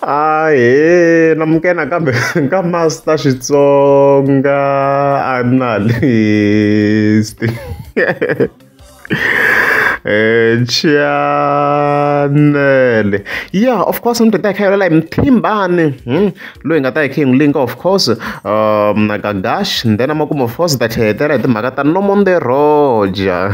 Ahee, namukela kambe ka Master Xitsonga Analyst channel. Yeah, of course ni ta kha hi Mthimbani loyi nga ta hi King Linka of course na Gagash then amakumu of course ta tlhetela hi timhaka ta Nomonde Roger.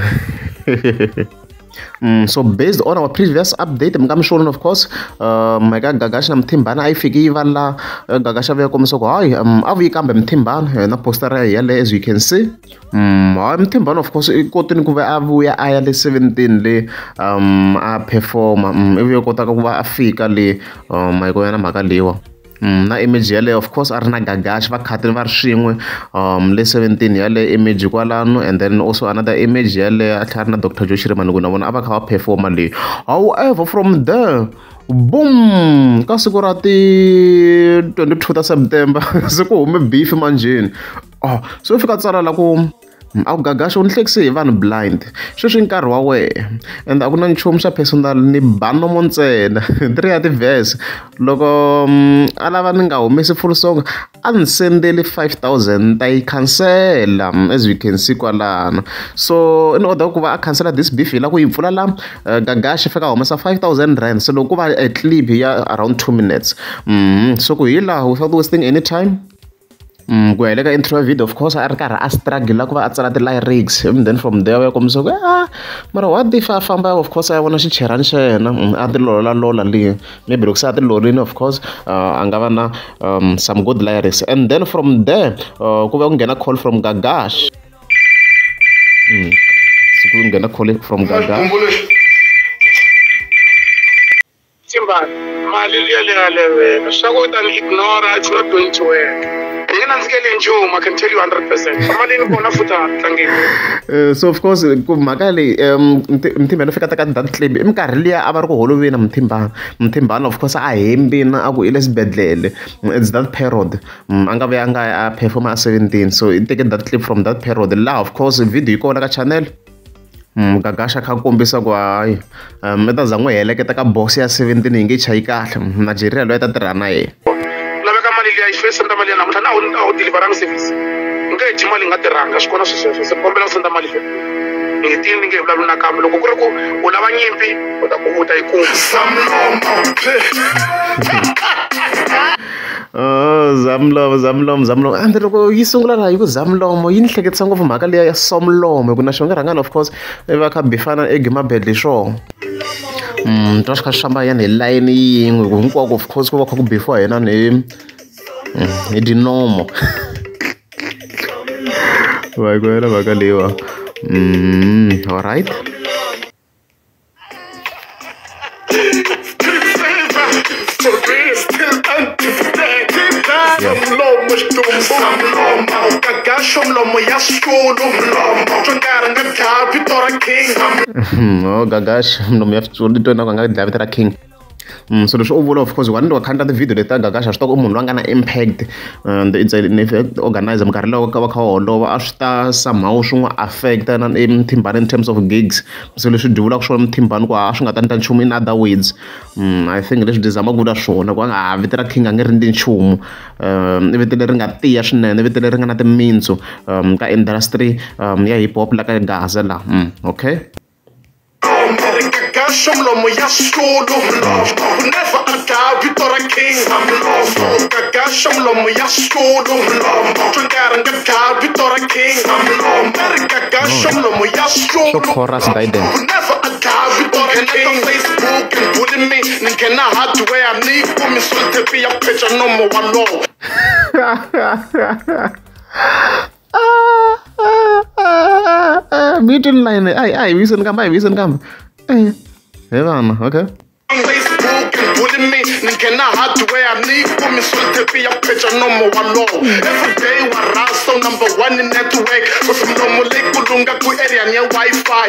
So based on our previous update mkamshoni of course mhaka Gagash na Mthimbani a yi fiki yi va la Gagash a vuya kombisa ku hayi a vuyi kambe Mthimbani na poster ya yaleyo as you can see. Hayi Mthimbani of course i kotini ku va a vuya a ya le 17 le a performa i vuye kotaka ku va a fika le mahiko ya na mhaka leyiwa. Na image yaleyo of course a ri na Gagash va khatini va ri swin'we le 17 yale image kwalano and then also another image yaleyo a tlhela a ri na Dr. Joe Shirimani ku na vona a va kha va performa leyi. However from there boom ka siku ra ti 22 ta September se ku hume beef manjheni. So fika tsala la ku a ku Gagash u ni hlekise hi vanhu blind sweswi i nkarhi wa wehe and a ku na nchumu xa personal ni ba nomo ntsena 3 ya ti-verse loko a lava ni nga humesi full song a ni sendeli 5000 ta yi khansela as you can see kwalano. So in order ku va a khansela this beef hi la ku yi pfula la Gagash fika humesa 5000 rand so loko ku va a clip ya around 2 minutes so ku hi laha without wasting any time. Ku ya hi le ka intro video of course a ri karhi a struggle ku va a tsala ti-lyrics and then from there va ya kombisa ku mara what if a famba of course a ya vona xicherani xa yena a ti lolalola liya maybe loko se a ti lorini of course a nga va na some good lyrics and then from there ku va ku nghena call from Gagash. So ku nghena call from Gagash. Mali liya leya levela swa ku ta ni ignore it's not going to work. I can tell you 100%. So of course mhaka leyi Mthimbani fika teka that clip i minkarhi liya a va ri ku holoveni na Mthimbani. Mthimbani of course a hembini a ku i le xibedhlele it's that period a nga vuya a nga a performa a 17 so i teke that clip from that period laha of course video yi kona ka channel. Gagash a kha kombisa ku hayi i ta za n'wi heleketa ka box ya 17 yi nge chayi kahle Nigeria loyi a ta tirha na yena. Senda mali ya namuntlha na a wu deliveranga service nge dyi mali nga tirhanga swi kona sweswo se kombela ku senda mali ni nge tini ni nge vulavuli nakambe loko ku ri ku u lava nyimpi u ta ku u ta yi kuma. Zamlomo zamlomo zamlomo ende loko yi sungula laha yi ku zamlomo yi ni hleketisa ngopfu mhaka liya ya somlomo hi ku na xona rhangani of course i va kha bifana egimabedle hi swona. Twa swi kha swi famba yani hi layeni yin'we ku hinkwako of course ku va kha ku bifiwa hina ni hi dinomo va ku yena mhaka leyiwa. All right. Oh Gagash mlomo ya switsulu twa na ku nga dlaya vito ra King. So leswi u vula of course one wa khanda ti-video leti ta Gagash a swi tiva ku i munhu loyi a nga na impact and it's an effect organizer minkarhi lowu ka va kha holova a swi ta somehow swi n'wi affect-a na Mthimbani in terms of gigs so leswi dyi vulaka swona Mthimbani ku a swi nga ta endla nchumu in other words. I think leswi dyi zamaka ku vula swona ku a nga ha vito ra King a nge rindzi nchumu i vito leri nga tiya swinene i vito leri nga na timintsu ka industry ya hip hop la ka Gaza la. Okay. Mlomo ya swulu never a die vito ra King Gagash mlomo ya swulu tswangara nga dlaya vito ra King Gagash mlomo ya swulu chorus Biden never a die vito ra King Facebook and bully me ni nghena hardware ni kumi solitaire ya phecha nomo wa lowo. Middle line ai viseni kambe ai viseni kambe Hey vana, okay. Facebook and bully me ni nghena hardware ni kumi solitaire ya phecha nomo wa lowo every day wa raso number 1 in network ku mlomo leyi kulunga ku area ya Wi-Fi.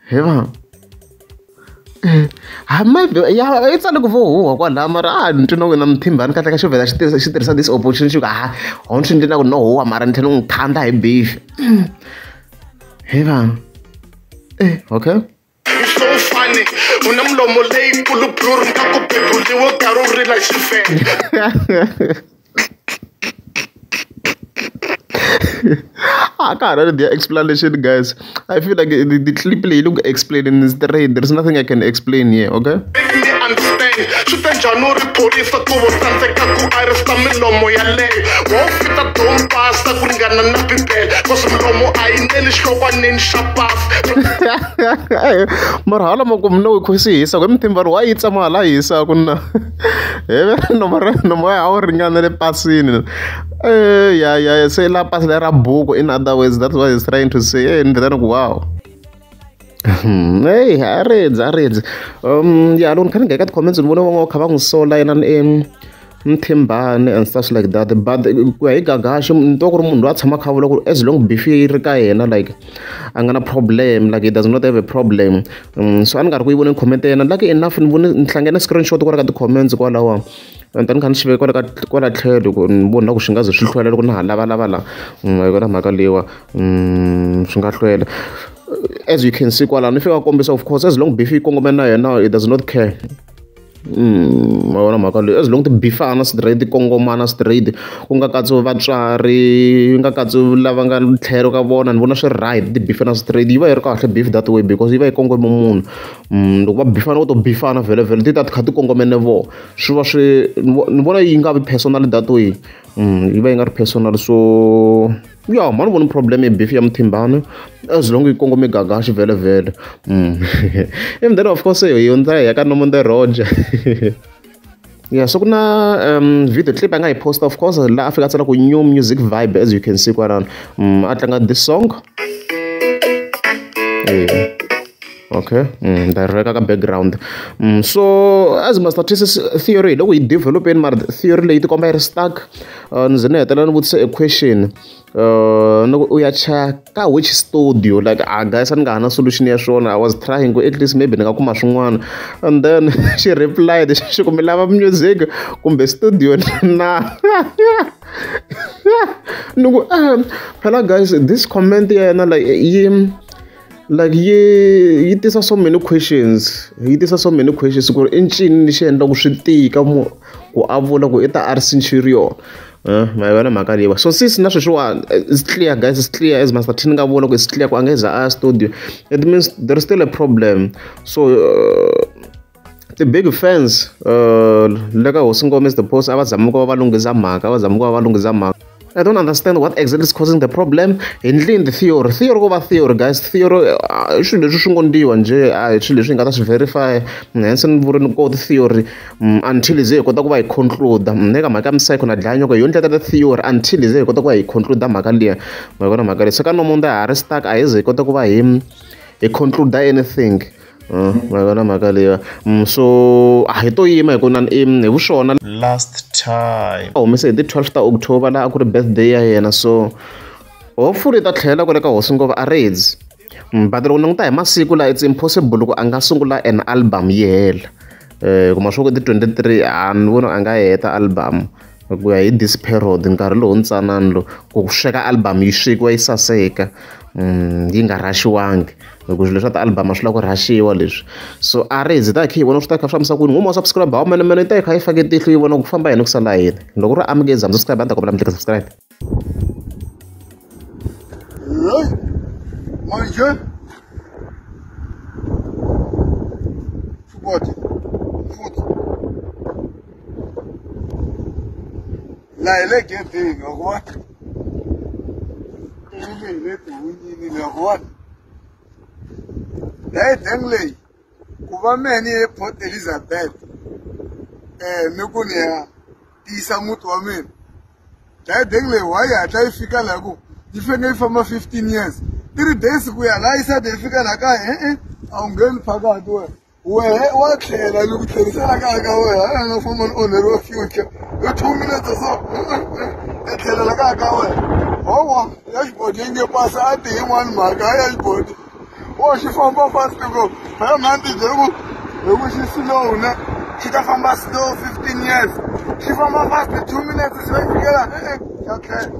Hey vana. Ya i tsale ku vo huwa kwalaha mara a ni twi na wena Mthimbani kahle ka xo vhela xi tirhisa this opportunity ku ha ho ni swi ndli na ku no huwa mara ni tlhela n'wi khanda hi beef. He vanhu okay. So funny. U na milomo leyikulu blur nga ku bebuliwe karhi u rila xivenda. I can't read the explanation, guys. I feel like the clip look explaining is straight. There's nothing I can explain here, okay? Swi ta njhani u ri phorisa ku vo tsandzeka ku arresta milomo yaleyo? Wo fita dom pasa ku ringana na bibele, cause milomo a yi neli xihlokwaneni xa pasi. Mara hala ma ku mina u kho swi hisa ku Mthimbani wa yi tsama hala hisa ku na nomo ya wu ringana le pasini. Ya se la pasi lera buku, in other words, that's what he's trying to say. And then wow. Hey, a redzi. Yeah, loko ni kha ni nghena ka ti-comments ni vona van'wana kha va n'wi sola yena Mthimbani and stuff like that. But ku ya hi Gagashi ni twa ku ri munhu loyi a tshama kha vula ku as long beef yi ri ka yena, like a nga na problem, like he does not have a problem. So a ni nga ri ku yi voneni comment ya yena, lucky enough ni vone ni hlangene screenshot kwala ka ti-comments kwalawa. And then kha ni xi veka kwala ka kwala tlhelo ku ni vona ku swi nga ze swi hlwela loko na ha lavalava la. Hi yona mhaka leyiwa, swi nga hlwela. As you can see kwalano ni fika kombisa, of course, as long beef yi kongome na yena, he does not care. Ma vona mhaka leyi, as long ti beefana straight, kongomana straight, ku nga katsi vatswari, nga katsi lava nga tlhelo ka vona, ni vona swi right ti beefana straight. Yi va yi ri kahle beef that way because yi va yi kongome munhu. Loko va beefana, vo to beefana vhele vhele, ti ta ti kha ti kongomene vona, swi va swi ni vona yi nga vi personal that way. Yi va yi nga ri personal. So yeah, mani voni problem ya beef ya Mthimbani as long yi kongome Gagashi vhele vhele. And then of course hi hundza hi ya ka Nomonde Roger. Yeah, so ku na video clip a nga yi posta, of course, la a fika a tsala ku new music vibe, as you can see kwalano. A tlanga this song. Yeah. Okay, direct ka background. So as Master T's theory loko yi developeni, mara theory leyi ti komba yi ri stuck. Ni ze ni hetelela ni vutisa a question. Ni ku u ya cheka which studio, like guys, a ni nga ha na solution ya swona. I was trying ku at least maybe ni nga kuma swin'wana, and then she replied xi ku mi lava music kumbe studio na. Ni ku phela guys, this comment ya yena like yi like yi tisa so many questions, yi tisa so many questions ku ri i ncini lexi endlaku swi tika ku a vula ku i ta a ri Centurion. Ma yona mhaka leyiwa. So since na sweswiwani it's clear, guys, it's clear as Master T nga vula ku it's clear ku a nga za a studio, it means there is still a problem. So the big fans le ka Hosi Ngome is the post a va zama ku va va lunghisa mhaka, va zama ku va va lunghisa mhaka. I don't understand what exactly is causing the problem. Hi ndlini the theory, theory ko va theory, guys. Theory i swilo leswi swi ngo ndiwa njhe, a hi swilo leswi hi nga ta swi verify. Hence ni vuri ni ko theory until ze hi kota ku va hi conclude. Ni ka mhaka ya Psycho na Dlaya Nyoka hi yo ndlela theory until ze hi kota ku va hi conclude mhaka liya. Ma vona mhaka leyi. Se ka Nomonde ha ri stuck, a hi ze hi kota ku va hi conclude anything. Ma vona mhaka leyi. So a hi to yima hi ku na hi vuswona last time a humese hi ti 12 ta October laha a ku ri birthday ya yena. So hopefully ta tlhela kwale ka Hosi Ngove a redzi. But loko languta hi masiku la, it's impossible ku a nga sungula an album yi hela. Kuma swo ku ti 23 a ni voni a nga heta album ku ya hi this period, nkarhi lowu ntsanana lowu ku sweka album yi swekiwa yi saseka, yi nga rhaxiwangi, hi ku swilo swa ti-album a swi lava ku rhaxiwa leswi. So a redzi ta hi kha hi vona swi ta kha swi fambisa ku yini. Huma subscribe hawu mene mene yi ta yi kha yi fake tihlo yi vona ku famba yini ku sala yini. Loko ri amukeza mi subscribe, a ni ta kombela mi tlika subscribe. Manje futhi futhi la ile gedini ngakubona ile tihunyini ngakubona la ideng leyi ku va mehe ni ye Port Elizabeth ni ku ni ya tiyisa muti wa mina, la ideng leyi wa yi hatla yi fika laha ku yi fanele yi famba 15 years 3 days ku ya laha yi sade yi fika laha kaya, a wu ngheni phakathi wena. Wehe wa tlhela ni ku tlherisela kaya ka wena, a nga famba ni onheriwa future hi 2 minutes or so, i tlhelela kaya ka wena. Hawa ya xibodi yi nge pasi a ti yin'wani mhaka ya xibodi wo xi famba fast ngopfu. Phela mhani ti byele ku hi ku xi slow ne xi ta famba slow 15 years, xi famba fast 2 minutes xi va yi fikela, xa tlhela.